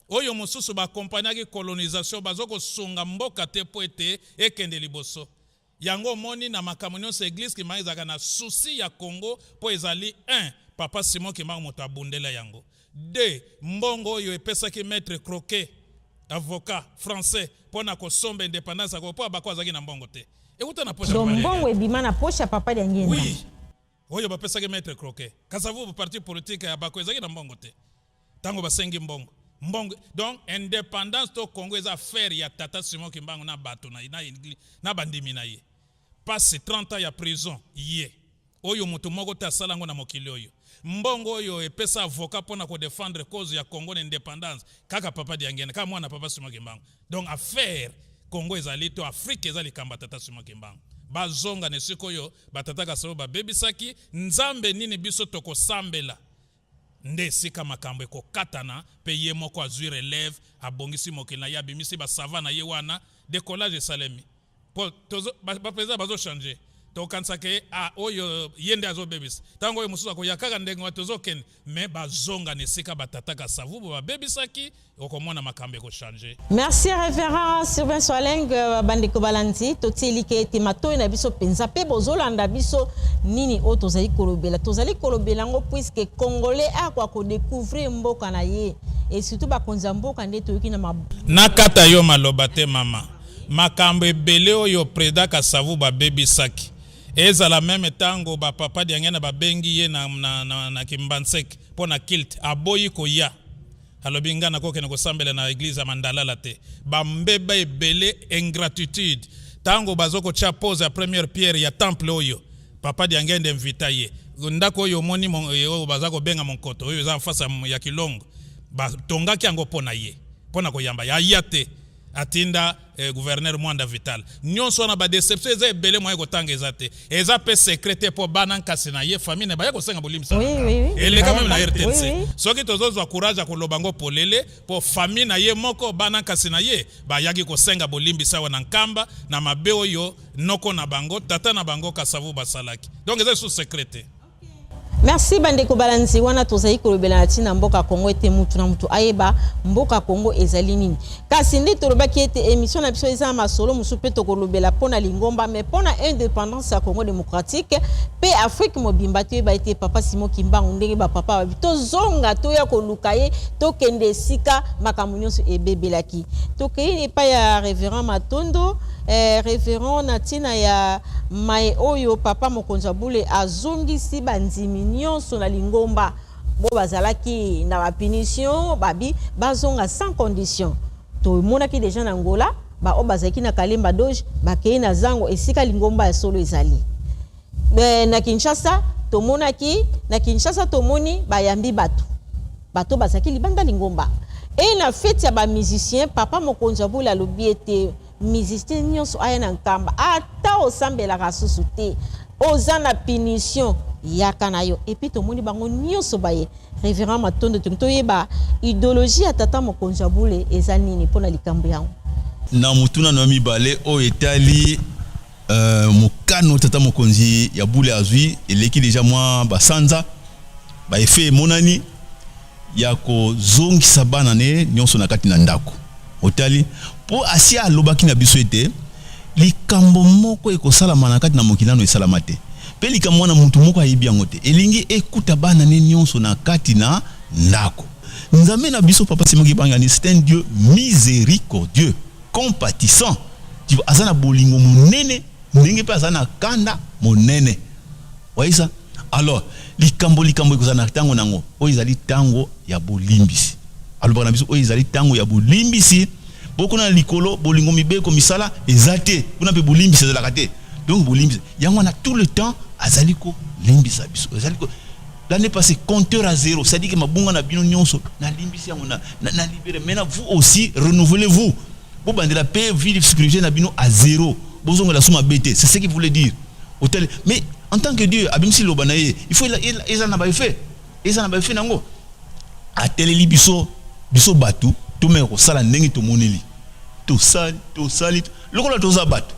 Oyo mosusu baaccompagnaki colonisation, baza kosunga mboka te mpo ete ekende liboso. Yango omoni na makambo nyonso, église Kimbangu ezalaka na souci ya Congo, mpo ezali 1 papa Simon Kimbangu moto abundela yango, 2 mbongo oyo epesaki maître Croquet, avocat français, mpo na kosomba indépendance yako, mpo abako azalaki na mbongo te, euta na poche. Donc mbongo ebima na poche ya papa Diangenda? Oui, oyo bapesaki maître Croquet. Kasavubu, parti politique ya bako ezalaki na mbongo te. Ntango basengi mbongo, mbongo. Donc indépendance to Congo eza affaire ya tata Simon Kimbangu na bato na ye, na bandimi na ye. Pasi 30 ans ya prison, ye oyo moto moko te asala yango na mokili oyo. Mbongo oyo epesa avocat mpona kodéfendre cause ya Congo na indépendance, kaka papa Diangenda, kaka mwana papa Simon Kimbangu. Donc affaire Congo ezali to Afrique eza likambo ya tata Simon Kimbangu. Bazonga na esika oyo batata Kasavubu babebisaki. Nzambe nini biso tokosambela nde esika makambo ekokatana. Mpe ye moko azwi relève, abongisi mokili na ye, abimisi basava na ye wana, décollage esalemi. Po baprésident bazochanger, tokanisaka ye, ah, oyo ye nde azobebisa. Ntango oyo mosusu akoya, kaka ndenge wana tozokende. Me bazonga na esika batata Kasavubu babebisaki, okomona makambo ekochanger. Merci, révérend Sylvain Swaleng. Bandeko balandi, totieliki ete matoi na biso mpenza mpe bozolanda biso nini oyo tozali kolobela. Tozali kolobela yango puisque Congolais akoka kodécouvrir mboka na ye, et surtout bakonzi ya mboka nde toyoki na mab Nakata yo maloba te, mama. Makambo ebele oyo président Kasavubu babebisaki, ezala même ntango bapapa Diangenda babengi ye na Kimbanseke mpo na culte, aboyi koya, alobi: "Ngai nakokende kosambela na église ya mandalala te." Bambeba ebele, ingratitude. Ntango baza kotya pose ya première pierre ya temple oyo papa Diangenda invita ye, ndako oyo omoni oyo baza kobenga Monkoto, oyo eza face ya Kilongo, batongaki yango mpo na ye, mpo na koyamba ye. Aya te, atinda gouverneur Mwanda Vital. Nyonso wana badéception eza ebele, moye kotanga eza te. Eza mpe secret te, mpo bana nkasi na ye, famille na baya kosenga bolimbisa. Eleka même na RTNC. Soki tozozwa courage ya koloba ngo polele, mpo famille na ye moko, bana nkasi na ye, bayaki kosenga bolimbisa awa na Nkamba na mabe oyo noko na bango, tata na bango Kasavubu basalaki. Donc eza lisusu secret te. Merci bandeko balanzi. Wana tozali kolobela na ntina mboka Kongo, ete mutu na mutu ayeba mboka Kongo ezali nini. Kasi nde tolobaki ete émission na biso eza masolo mosusu mpe tokolobela mpona lingomba, mais mpona indépendance ya Congo démocratique mpe Afrique mobimba. Toyeba ete papa Simon Kimbangu, ndenge bapapa babi, tozonga, toya koluka ye, tokende esika makambo nyonso ebebelaki. Tokei epai ya révérend Matondo. Révérend, na ntina ya mai oyo papa mokonzi ya bule azongisi bandimi nyonso na lingomba bo bazalaki na bapunition, babi bazonga sans condition. Tomonaki déjà na Angola, baoyo bazalaki na Kalemba Doge bakei na zango esika lingomba ya solo ezali. Na Kinshasa tomonaki, na Kinshasa tomoni bayambi bato bazalaki libanda lingomba. E na fête ya bamusicien, papa mokonzi ya bule alobi ete musicien nyonso aya na Nkamba, ata osambelaka susu te, oza na punition, yaka na yo. Et puis tomoni bango nyonso baye. Révérend Matondo, toki toyeba idéologie ya tata mokonzi ya bule eza nini mpona likambo yango? Na motuna na mibale oyo etali mokano tata mokonzi ya bule azwi, eleki déjà mwa basanza, baeffet emonani ya kozongisa bana ne nyonso na kati na ndako. Otali mpo asi alobaki na biso ete likambo moko ekosalama na kati na mokili, nano esalama te, mpe likambo wana mutu moko ayebi yango te, elingi ekuta bana ne nyonso na kati na ndako. Nzambe na biso, papa Simon Kimbangu, c'est un Dieu miséricordieux, compatissant. Tu vois, aza na bolingo monene ndenge mpe aza na kanda monene. Wayisa alors likambo ekozala na ntango nango. Oyo ezali ntango ya bolimbisi. Alobaka na biso, oyo ezali ntango ya bolimbisi. Bo kuna na likolo, bolingo, mibeko, misala eza te kuna, mpe bolimbisi ezalaka te. Donc bolimbisi yango wana, tout le temps azali kolimbisa biso. Ezali ko l'année passée, compteur à zéro, c'est-à-dire que mabunga na bino nyonso nalimbisi yango, na libéré. Maintenant, vous aussi, renouvelez-vous, bobandela mpe vie spirituelle na bino à zéro, bozongela so mabe te. C'est ce qu'il voulait dire. Hôtel, mais en tant que Dieu abimisi loba na ye, il faut eza na baeffet, eza na baeffet nango. Ateleli biso, biso bato tomeka kosala ndenge tomoneli, tosali, tosali lokola toza bato.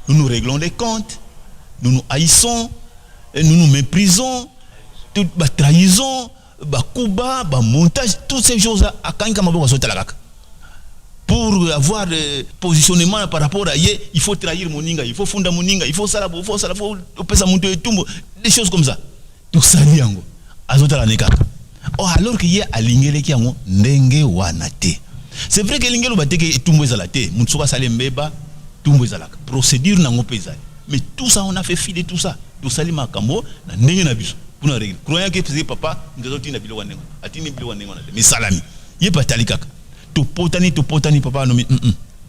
Nous nous réglons des comptes, nous nous haïssons, nous nous méprisons, tout batrahison, bakuba, bamontage, toutes ces choses. Akangi maboko, azotala kaka. Pour avoir positionnement par rapport à ye, il faut trahir moninga, il faut funda moninga, il faut sala, il faut sala, faut opesa moto etumbu, des choses comme ça. Tosali yango, azotala ne kaka. Oh, alors que ye alingeleki yango ndenge wana te. C'est vrai que elingi eloba te ke etumbu ezala te. Moto soki asali mbeba, tumbu ezalaka, procédure nango mpe ezali. Mais tout ça, on a fait fi de tout ça. Tosali makambo na ndenge na biso mpona règle, croyant que c'est papa moto azotinda biloko ya ndenge wana. Atindi biloko ya ndenge wana te, mais esalami. Ye mpe atali kaka. Topotani, topotani, papa anomi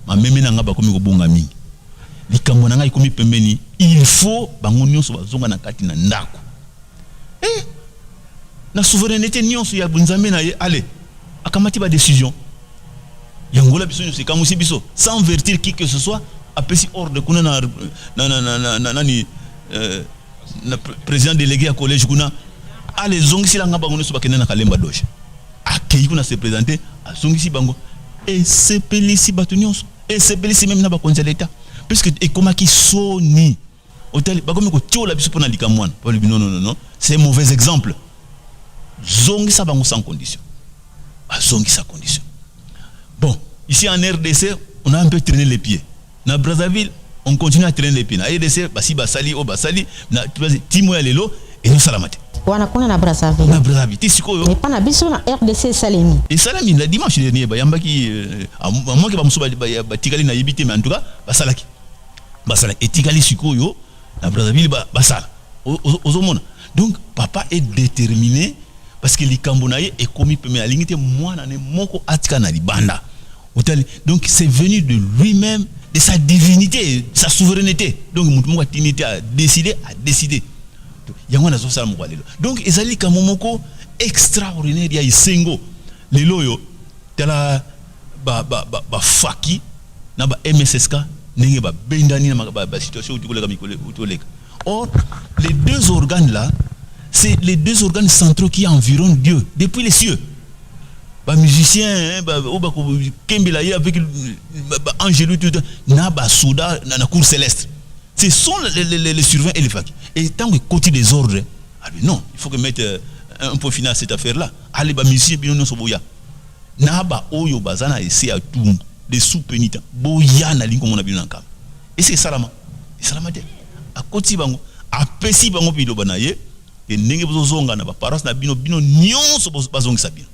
mameme na nga bakomi kobonga mingi, likambo na ngai ekomi pembeni, il faut bango nyonso bazonga na kati na ndako. Na souveraineté nyonso ya Nzambe na ye, ale akamati badécision yango la biso nyonso ekamwisi biso. Sans avertir qui que ce soit, apesi ordre kuna na nani, na président délégué ya collège kuna, ale ezongiselanga bango nyonso bakende na Kalemba Doge. Akei kuna se présenter, azongisi bango, esepelisi bato nyonso, esepelisi même na bakonzi ya l'État, puisque ekomaki soni. Otali, bakomi kotiola biso mpona likambo wana. Balobi: "Non, non, non, non, c'est un mauvais exemple, zongisa bango sans condition." Bazongisa condition. Bon, ici en RDC, on a un peu traîné les pieds. Na Brazzaville, on continue à traîner les pieds. Na RDC, basi basali oyo basali na timo ya lelo ezosalama te. Wana kuna na Brazzaville. Na Brazzaville ti sikoyo. Mais mpa na biso na RDC esalemi. Esalami na dimanche dernier. Bayambaki amoki bamosusu batikali, nayebi te, mais en tout cas basalaki, basalaki. Etikali sikoyo na Brazzaville basala. Ozomona, donc papa est déterminé, parce que likambo na ye ekomi peme, alingi te mwana ne moko atika na libanda. Otali, donc c'est venu de lui-même, de sa divinité, sa souveraineté. Donc motu moko atindi te, adécidé, adécidé yango wana azosala moko ya lelo. Donc ezali likambo moko extraordinaire ya esengo. Lelo oyo, tala bafaki na ba MSSK ndenge babendani na basituation outi koleka, mikolo outi koleka. Or les deux organes là, c'est les deux organes centraux qui environnent Dieu depuis les cieux. Bamusicien oyo bakokembela ye avec baangelu, tout na basoda na cour céleste, ce sont les surveillants et les faki. Et ntango ekoti désordre, Alobi non, il faut que mettre un point final à cette affaire là. Allez ba musiciens bino nyonso boya. Na ba oyo baza na ese ya tumbu, des sous-pénitents. Boya na lingi komona bino na nkamba. Ese esalama? Esalama te. Akoti bango, apesi bango mpe liloba na ye ke ndenge bozozonga na ba paroisse na bino, bino nyonso bazongisa bino.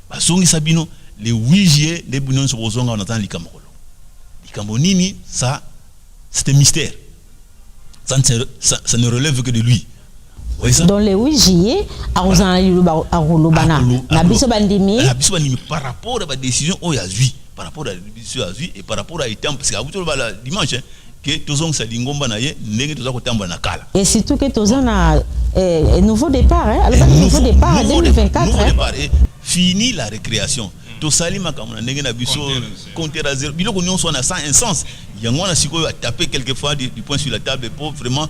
Bazongisa bino le 8 juillet nde bino nyonso bozonga naza na likambo koloba. Likambo nini? Ça c'est un mystère. Ça ne relève que de lui. Donc le 8 juillet akozala na liloba akoloba na biso bandimi. Na biso bandimi par rapport à ba décision oyo azwi, par rapport à décision azwi et par rapport à etambo, parce que abuti oloba la dimanche, hein, ke tozongisa lingomba na ye ndenge toza kotambola na kala. Et surtout que toza na nouveau départ, hein, alobaki nouveau départ 2024. Nouveau départ et fini la récréation. Tosali makambo na ndenge na biso, compteur à zéro, biloko nyonso wana sans un sens. Yango wana sikoyo atape quelquefois du poing sur la table po vraiment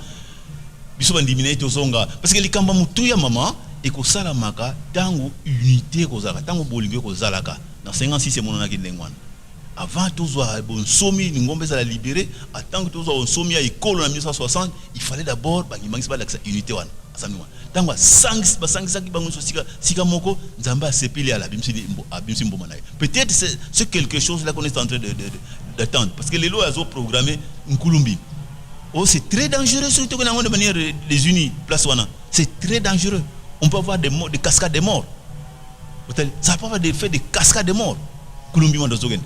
biso bandimi na ye tozonga, parce que likambo ya motuya, mama, ekosalamaka ntango unité ekozalaka, ntango bolingo ekozalaka. Na 56 emonanaki ndenge wana. Avant tozwa bonsomi, lingomba ezala libéré, en tant que tozwa bonsomi ya ekolo na 1960, il fallait d'abord bangimangisi balakisa unité wana. Asami wana ntango basangisaki bango nyonso sika moko, Nzambe asepeli, ala abimisi mboma na ye. Peut-être c'est quelque chose là qu'on est en train d'attendre, parce que lelo azoprogramme Nkulumbi. Oh, c'est très dangereux, surtout que de manière désunie, place wana. C'est très dangereux. On peut avoir des morts, des cascades de morts. Ça peut avoir des faits de cascades de morts. Kulumbi mando zogene.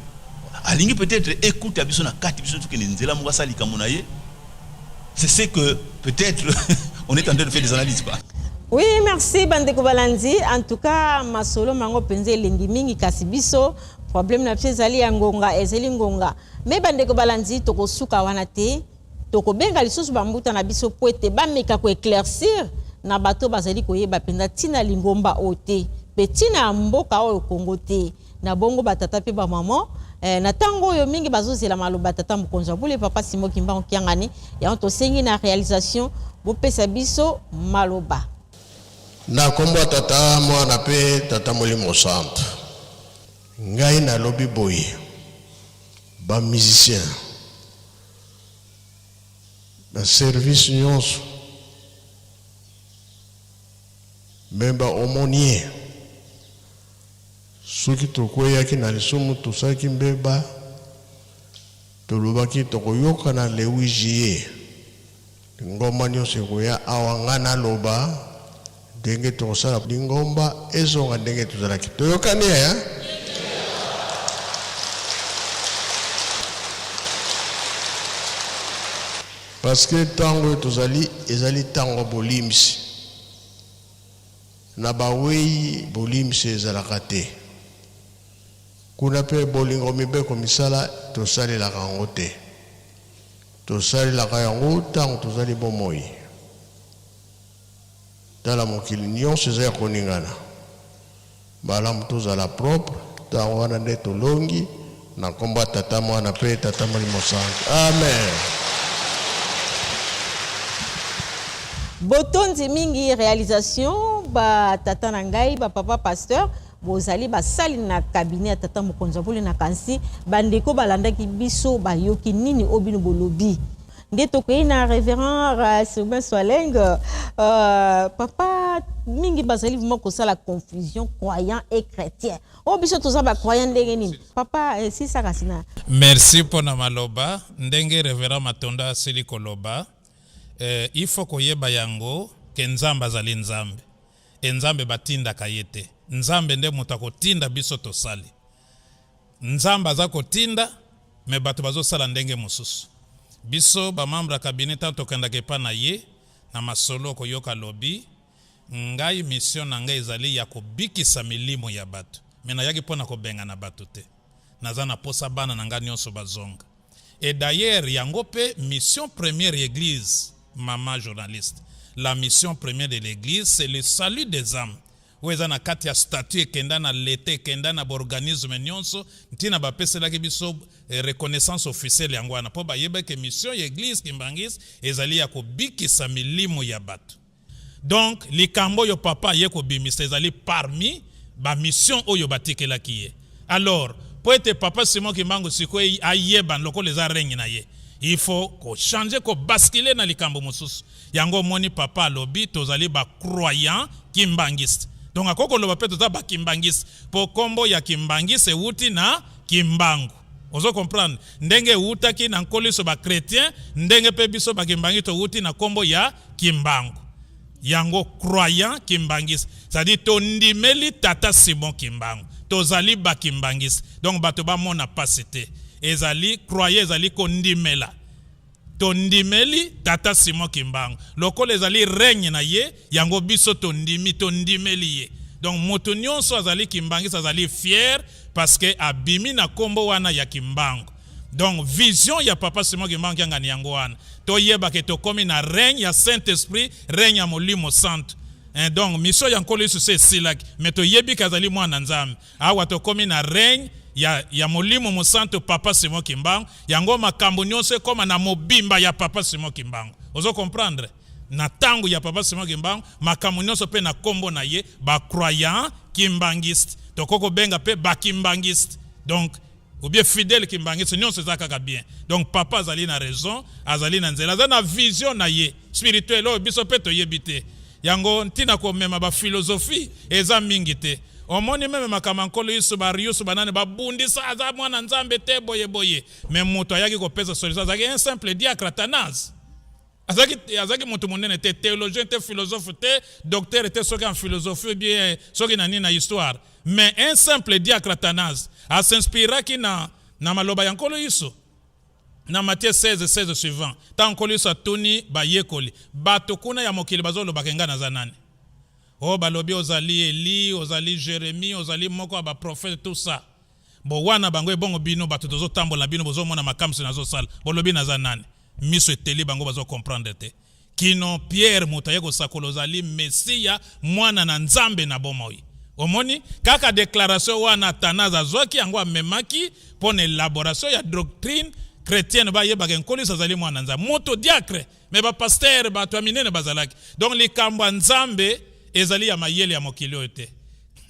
Alingi peut-être écoute biso na kati biso tukende nzela moko asali likambo na ye. C'est ce que peut-être on est en train de faire des analyses, quoi. Oui, merci bandeko balandi. En tout cas, masolo mango penze elengi mingi, kasi biso problème na biso ezali ya ngonga, ezali ngonga. Mais bandeko balandi, tokosuka wana te. Tokobenga lisusu bambuta na biso po ete bameka koéclaircir na bato bazali koyeba mpenza ntina lingomba oyo te mpe ntina ya mboka oyo Kongo te. Na bongo batata mpe bamama, na ntango oyo mingi bazozela maloba tata mokonzi wa bule, papa Simon Kimbangu Kiangani. Yango tosengi na réalisation bopesa biso maloba. Na nkombo ya Tata, Mwana mpe Tata Molimo Santo, ngai nalobi boye: bamusicien, baservice nyonso, me baaumônier, soki tokweyaki na lisumu, tosalaki mbeba, tolobaki tokoyokana le 8 juillet, lingomba nyonso ekoya awa, ngai naloba ndenge tokosala lingomba ezonga ndenge tozalaki. Toyokani, eh? Parce que ntango oyo tozali ezali ntango ya bolimbisi na bawei. Bolimbisi ezalaka te kuna mpe bolingo, mibeko, misala tosalelaka yango te. Tosalelaka yango ntango tozali bomoi. Tala, mokili nyonso eza ya koningana. Malamu tozala propre ntango wana nde tolongi. Na nkombo ya Tata, Mwana mpe Tata Molimo Santo, amen. Botondi mingi réalisation, batata na ngai, bapapa pasteur, bozali basali na cabinet ya tata mokonzi ya bule. Na kansi bandeko balandaki biso bayoki nini oyo bino bolobi. Nde tokoyi na révérend Sylvain Swaleng. Papa, mingi bazali vraiment kosala confusion croyant et chrétien. Oyo biso toza bacroyant ndenge nini, papa? Sisaka sina. Merci mpona maloba. Ndenge révérend Matondo asili koloba, il faut koyeba yango ke Nzambe azali Nzambe e Nzambe batindaka ye te. Nzambe nde moto akotinda biso tosali. Nzambe aza kotinda, me bato bazosala ndenge mosusu. Biso bamembre ya cabinet, ntango tokendaka epa na ye na masolo, koyoka lobi: "Ngai, mission na ngai ezali ya kobikisa milimo ya bato, me nayaki mpo na kobengana bato te. Naza na posa bana na ngai nyonso bazonga." Et d'ailleurs, yango mpe mission première église. Mama journaliste, la mission première de l'église, c'est le salut des âmes, oyo eza na kati ya statut ekenda na leta, ekenda na baorganisme nyonso. Ntina bapeselaki biso reconnaissance officielle yango wana, mpo bayebaki mission ya église kimbanguiste ezali ya kobikisa milimo ya bato. Donc likambo oyo papa aye kobimisa ezali parmi bamission oyo batikelaki ye. Alors, mpo ete papa Simon Kimbangu sikoyo ayeba lokola eza règne na ye. Il faut kochanger, kobasculer na likambo mosusu. Yango omoni papa alobi tozali bacroyant kimbangiste. Donc akoki koloba mpe toza bakimbangiste, mpo nkombo ya kimbangiste ewuti na Kimbangu. Ozo comprendre ndenge ewutaki na Nkolo Yesu bachrétien, ndenge mpe biso bakimbangi towuti na nkombo ya Kimbangu. Yango croyant kimbangiste, c'est-à-dire tondimeli tata Simon Kimbangu, tozali bakimbangiste. Donc bato bamona pasi te, ezali croyant, ezali kondimela. Tondimeli tata Simon Kimbangu lokola ezali règne na ye, yango biso tondimi, tondimeli ye. Donc moto nyonso azali kimbangiste azali fier parce que abimi na nkombo wana ya Kimbangu. Donc vision ya papa Simon Kimbangu Kiangani yango wana. Toyeba ke tokómi na règne ya Saint Esprit, règne ya Molimo Santo. Hein, donc mission ya Nkolo Yesu se esilaki, mais toyebi ke azali mwana Nzambe. Awa tokómi na règne ya Molimo Mosanto, papa Simon Kimbangu. Yango makambo nyonso ekóma na mobimba ya papa Simon Kimbangu. Ozo comprendre, na ntango ya papa Simon Kimbangu, makambo nyonso mpe na nkombo na ye. Bacroyant kimbangiste, tokoki kobenga mpe bakimbangiste, donc ou bien fidèle kimbangiste, nyonso eza kaka bien. Donc papa azali na raison, azali na nzela, aza na vision na ye spirituelle oyo biso mpe toyebi te. Yango ntina komema baphilosophie eza mingi te. Omoni même makambo ya Nkolo Yesu, bariusu banani babundisa, aza mwana Nzambe te, boye boye. Mais moto ayaki kopesa solution azalaki un simple diacre, Athanase. Azalaki moto monene te, théologien te, philosophe te, docteur te, soki en philosophie bien, soki na nini na histoire, mais un simple diacre, Athanase, asinspiraki na maloba ya Nkolo Yesu na Matthieu 16 16 suivant. Ntango Nkolo Yesu atuni bayekoli: "Bato kuna ya mokili bazolobaka ngai naza nani?" Oyo balobi ozali Eli, ozali Jérémie, ozali moko ya baprophète, tout ça. Bo wana bango ebongo bino bato tozotambola, bino bozomona makambo nazosala, bolobi naza nani? Miso eteli bango, bazocomprendre te. Kino Pierre moto aye kosakola: "Ozali Mesiya, mwana na Nzambe na bomoi." Omoni kaka déclaration wana, Athanase azwaki yango, amemaki mpo na élaboration ya doctrine chrétienne. Bayebaka Nkolo Yesu azali mwana Nzambe. Moto diacre, mais bapasteur, bato ya minene bazalaki. Donc likambo ya Nzambe ezali ya mayele ya mokili oyo te.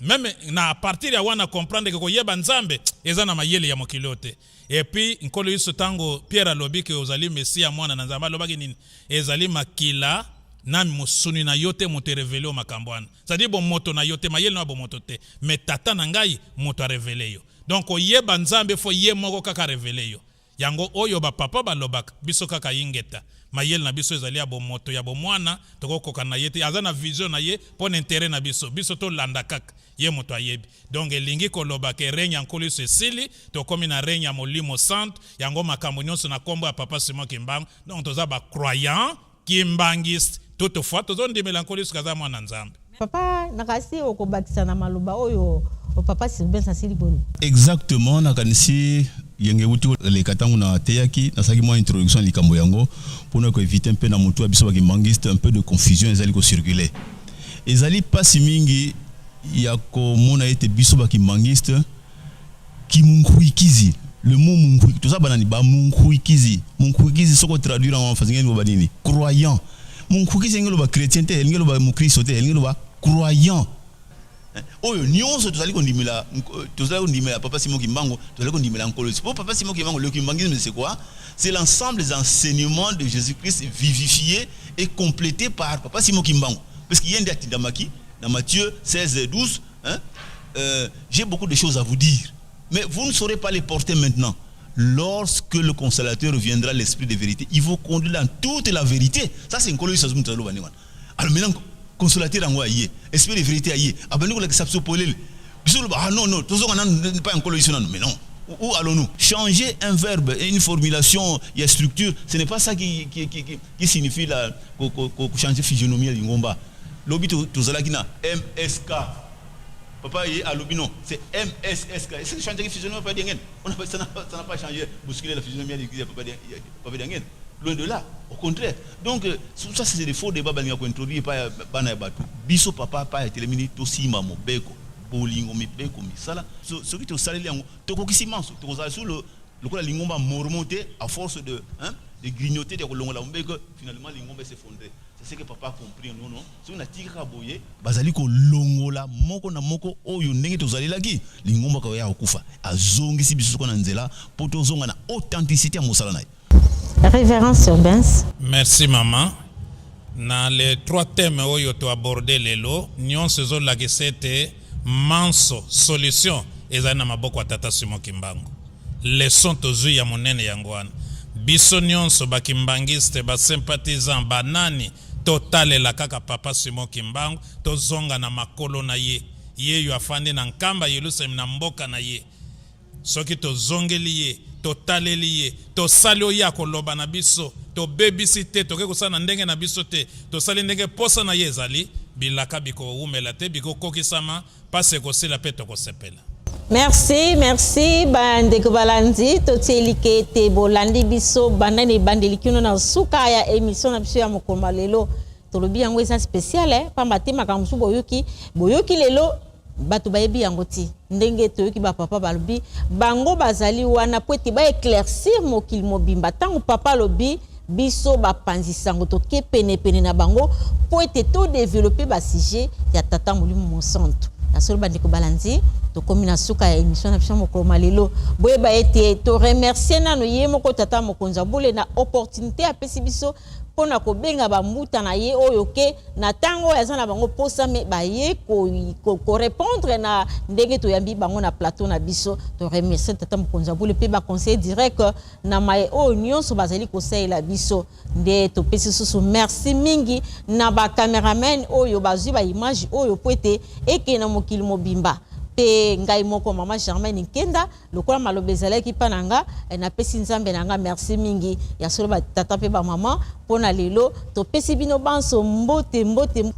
Même na partir ya wana, comprendre ke koyeba Nzambe eza na mayele ya mokili oyo te. Et puis Nkolo Yesu, ntango Pierre alobi ke ozali Mesiya, mwana na Nzambe, alobaki nini? Ezali makila na mosuni na yo te moto erévéler yo makambo wana, c'est-à-dire bomoto na yo te, mayele na yo bomoto te, mais Tata na ngai moto arévéler yo. Donc oyeba Nzambe, faut ye moko kaka révéler yo. Yango oyo bapapa balobaka biso kaka yingeta. Mayele na biso ezali ya bomoto, ya bomwana, tokokoka na ye te. Aza na vision na ye mpo na intérêt na biso, biso tolanda kaka ye moto ayebi. Donc elingi koloba ke règne ya Nkolo Yesu esili, tokómi na règne ya Molimo Centre. Yango makambo nyonso na nkombo ya papa Simon Kimbangu. Donc toza bacroyant kimbangiste, toutefois tozondimela Nkolo Yesu kaza mwana Nzambe. Papa, nakasi okobakisa na maloba oyo papa Sylvain asili koloba? Exactement, nakanisi yenge euti koleka ntango nateyaki, nasalaki mwa introduction ya likambo yango mpona koéviter mpe na motu ya biso bakimbangiste un peu de confusion ezali kocirculer. Ezali mpasi mingi ya komona ete biso bakimbangiste kimunkuikizi, le mot munkuikizi, toza banani? Bamunkuikizi. Munkuikizi, soki otraduire yango en français, ngeni loba nini? Croyant. Munkuikizi elingi loba chrétien te, elingi loba mokristo te, elingi loba croyant oyo nyonso tozali kondimela. Tozali kondimela papa Simon Kimbangu, tozali kondimela Nkolo Yesu. Po papa Simon Kimbangu, le kimbanguisme, c'est quoi? C'est l'ensemble des enseignements de Jésus-Christ vivifiés et complétés par papa Simon Kimbangu, parce qu'il y a un atindamaki dans Matthieu 16 12, hein, "J'ai beaucoup de choses à vous dire, mais vous ne saurez pas les porter maintenant. Lorsque le consolateur viendra, l'esprit de vérité, il vous conduira dans toute la vérité." Ça, c'est Nkolo Yesu. Alors maintenant, consolateur yango aye, esprit de vérité aye, abandi kolakisa biso polele. Biso loba: "Ah non, non, tozonga nanu pa Nkolo Yesu nanu." Mais non, où allons-nous? Changer un verbe, une formulation, il y a structure, ce n'est pas ça qui signifie la changer physionomie ya lingomba. Lobi tozalaki na MSK, papa ye alobi non, c'est MSSK. Est-ce que changer physionomie papa Diangienda? On a, ça n'a pas changé, bousculer la physionomie de l'église papa Diangienda, loin de là, au contraire. Donc ça, c'est des faux débats balinga kointroduire pa bana ya bato. Biso papa pa ya telemini, tosimba mobeko bolingo, mibeko, misala. Soki tosaleli yango, tokokisi manso, tokozala sur le lokola lingomba mormon te, à force de, hein, de grignoter, de kolongola mobeko, finalement lingomba s'effondrer. C'est ce que papa a compris. Non, non, soki natika kaka boye, bazali kolongola moko na moko oyo ndenge tozalelaki, lingomba koya kokufa. Azongisi biso soko na nzela mpo tozonga na authenticité ya mosala na ye. Révérend Surbens. Merci maman. Na les trois thèmes oyo to aborder lelo, nyonso ezolakisa ete manso solution ezali na maboko ya Tata Simon Kimbangu. Leçon tozwi ya monene yango wana. Biso nyonso ba kimbanguiste, ba sympathisants, ba nani, totalela kaka Papa Simon Kimbangu, tozonga na makolo na ye. Yeyo afandi na Nkamba Yelusalemi na mboka na ye. Soki tozongeli ye, totaleli ye, tosali oyo ye akoloba na biso, tobebisi te, toke kosala na ndenge na biso te, tosali ndenge posa na ye ezali, bilaka bikowumela te, bikokokisama, pasi ekosila pe tokosepela. Merci, merci ba ndeko balandi, totie like ete bolandi biso banda na ebandeli kino na suka ya emission na biso ya mokolo mwa lelo. Tolobi yango eza special eh, pamba te makambo mosusu boyoki, boyoki lelo bato bayebi yango ti ndenge toyoki ba papa balobi bango bazali wana po ete ba eclaircir mokili mobimba. Tango papa alobi biso bapanzi sango toke pene pene na bango po ete to developper ba sujet ya tata molimo mosantu. Ya solo bandeko balandi, tokomi na suka ya emission na biso ya mokolo ma lelo. Boyeba ete to remercier nanu ye moko tata mokonzi ya bule na opportunite apesi biso mpo na kobenga ba mbuta na ye oyo ke na tango oyo aza na bango posa me baye ko, ko, ko repondre na ndenge toyambi bango na plateau na biso. To remercier tata mokonzi ya bule mpe ba conseiller direct na maye oyo nyonso bazali kosalela biso. Nde topesi susu merci mingi na ba cameraman oyo bazwi ba image oyo mpo ete ekende na mokili mobimba. Mpe ngai moko mama Germaine Nkenda, lokola maloba ezalaki mpa na nga, napesi Nzambe na nga merci mingi. Ya solo ba tata mpe ba mama mpo na lelo topesi bino banso mbote mbote.